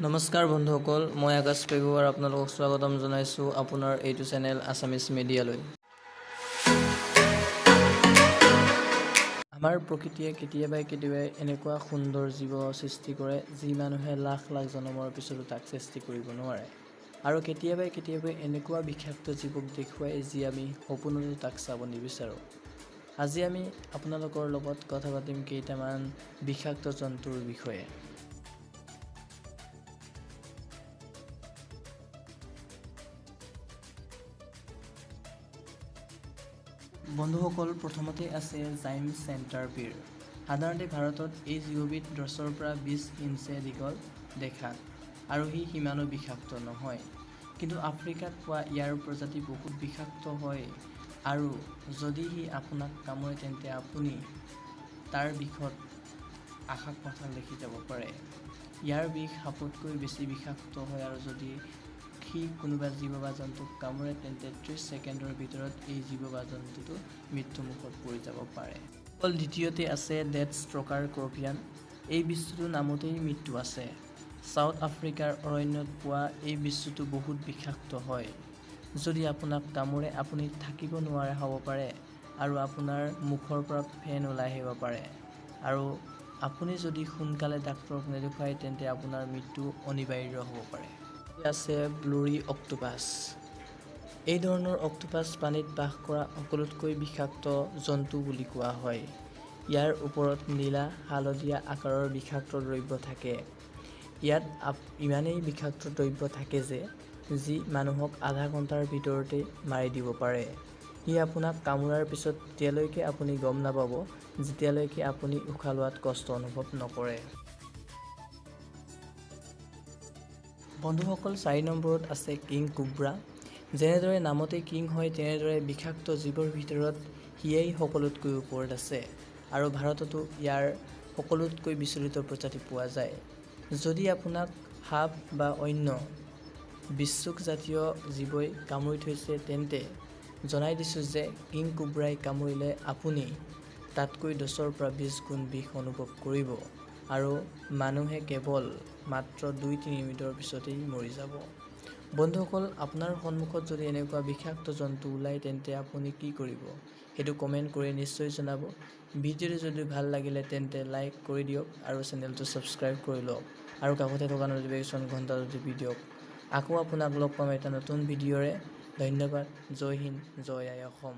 নমস্কাৰ বন্ধুসকল, মই আকাশ পেগুৱাৰ আপোনালোকক স্বাগতম জনাইছোঁ আপোনাৰ এইটো চেনেল আছামিজ মিডিয়ালৈ। আমাৰ প্ৰকৃতিয়ে কেতিয়াবাই কেতিয়াবাই এনেকুৱা সুন্দৰ জীৱ সৃষ্টি কৰে, যি মানুহে লাখ লাখ জনমৰ পিছতো তাক সৃষ্টি কৰিব নোৱাৰে, আৰু কেতিয়াবাই কেতিয়াবাই এনেকুৱা বিষাক্ত জীৱক দেখুৱাই যি আমি সপোনতো তাক চাব নিবিচাৰোঁ। আজি আমি আপোনালোকৰ লগত কথা পাতিম কেইটামান বিষাক্ত জন্তুৰ বিষয়ে। বন্ধুসকল, প্ৰথমতে আছে জাইম চেণ্টাৰপীৰ। সাধাৰণতে ভাৰতত এই জীৱবিধ 10ৰ পৰা 20 ইঞ্চে দীঘল দেখাত আৰু সি সিমানো বিষাক্ত নহয়। কিন্তু আফ্ৰিকাত পোৱা ইয়াৰ প্ৰজাতি বহুত বিষাক্ত হয় আৰু যদি সি আপোনাক কামোৰে, তেন্তে আপুনি তাৰ বিষত আকাশ পাতাল দেখি যাব পাৰে। ইয়াৰ বিষ সাপতকৈ বেছি বিষাক্ত হয় আৰু যদি সি কোনোবা জীৱ বা জন্তুক কামোৰে, তেন্তে 30 ছেকেণ্ডৰ ভিতৰত এই জীৱ বা জন্তুটো মৃত্যুমুখত পৰি যাব পাৰে। অকল দ্বিতীয়তে আছে ডেথ ষ্ট্ৰকাৰ স্কৰ্পিয়ান। এই বিচ্ছুটো নামতেই মৃত্যু আছে। চাউথ আফ্ৰিকাৰ অৰণ্যত পোৱা এই বিচ্ছুটো বহুত বিষাক্ত হয়। যদি আপোনাক কামোৰে, আপুনি থাকিব নোৱাৰা হ'ব পাৰে আৰু আপোনাৰ মুখৰ পৰা ফেন ওলাই আহিব পাৰে আৰু আপুনি যদি সোনকালে ডাক্তৰক নেদেখুৱায়, তেন্তে আপোনাৰ মৃত্যু অনিবাৰ্য হ'ব পাৰে। আছে ব্লুৰী অক্টোপাছ। এই ধৰণৰ অক্টোপাছ পানীত বাস কৰা সকলোতকৈ বিষাক্ত জন্তু বুলি কোৱা হয়। ইয়াৰ ওপৰত নীলা হালধীয়া আকাৰৰ বিষাক্ত দ্ৰব্য থাকে। ইয়াত ইমানেই বিষাক্ত দ্ৰব্য থাকে যে যি মানুহক আধা ঘণ্টাৰ ভিতৰতে মাৰি দিব পাৰে। সি আপোনাক কামোৰাৰ পিছত তেতিয়ালৈকে আপুনি গম নাপাব, যেতিয়ালৈকে আপুনি উশাহ লোৱাত কষ্ট অনুভৱ নকৰে। বন্ধুসকল, 4 নম্বৰত আছে কিং কোব্ৰা। যেনেদৰে নামতে কিং হয়, তেনেদৰে বিষাক্ত জীৱৰ ভিতৰত সিয়েই সকলোতকৈ ওপৰত আছে আৰু ভাৰততো ইয়াৰ সকলোতকৈ বিচলিত প্ৰজাতি পোৱা যায়। যদি আপোনাক সাপ বা অন্য বিচ্ছুজাতীয় জীৱই কামুৰি থৈছে, তেন্তে জনাই দিছোঁ যে কিং কোব্ৰাই কামুৰিলে আপুনি তাতকৈ 10ৰ পৰা 20 গুণ বিষ অনুভৱ কৰিব আৰু মানুহে কেৱল মাত্ৰ 2-3 মিনিটৰ পিছতেই মৰি যাব। বন্ধুসকল, আপোনাৰ সন্মুখত যদি এনেকুৱা বিষাক্ত জন্তু ওলায়, তেন্তে আপুনি কি কৰিব, সেইটো কমেণ্ট কৰি নিশ্চয় জনাব। ভিডিঅ'টো যদি ভাল লাগিলে, তেন্তে লাইক কৰি দিয়ক আৰু চেনেলটো ছাবস্ক্ৰাইব কৰি লওক আৰু কাষতে থকা ন'টিফিকেশ্যন ঘণ্টাটো টিপি দিয়ক। আকৌ আপোনাক লগ পাম এটা নতুন ভিডিঅ'ৰে। ধন্যবাদ। জয় হিন্দ, জয় আই অসম।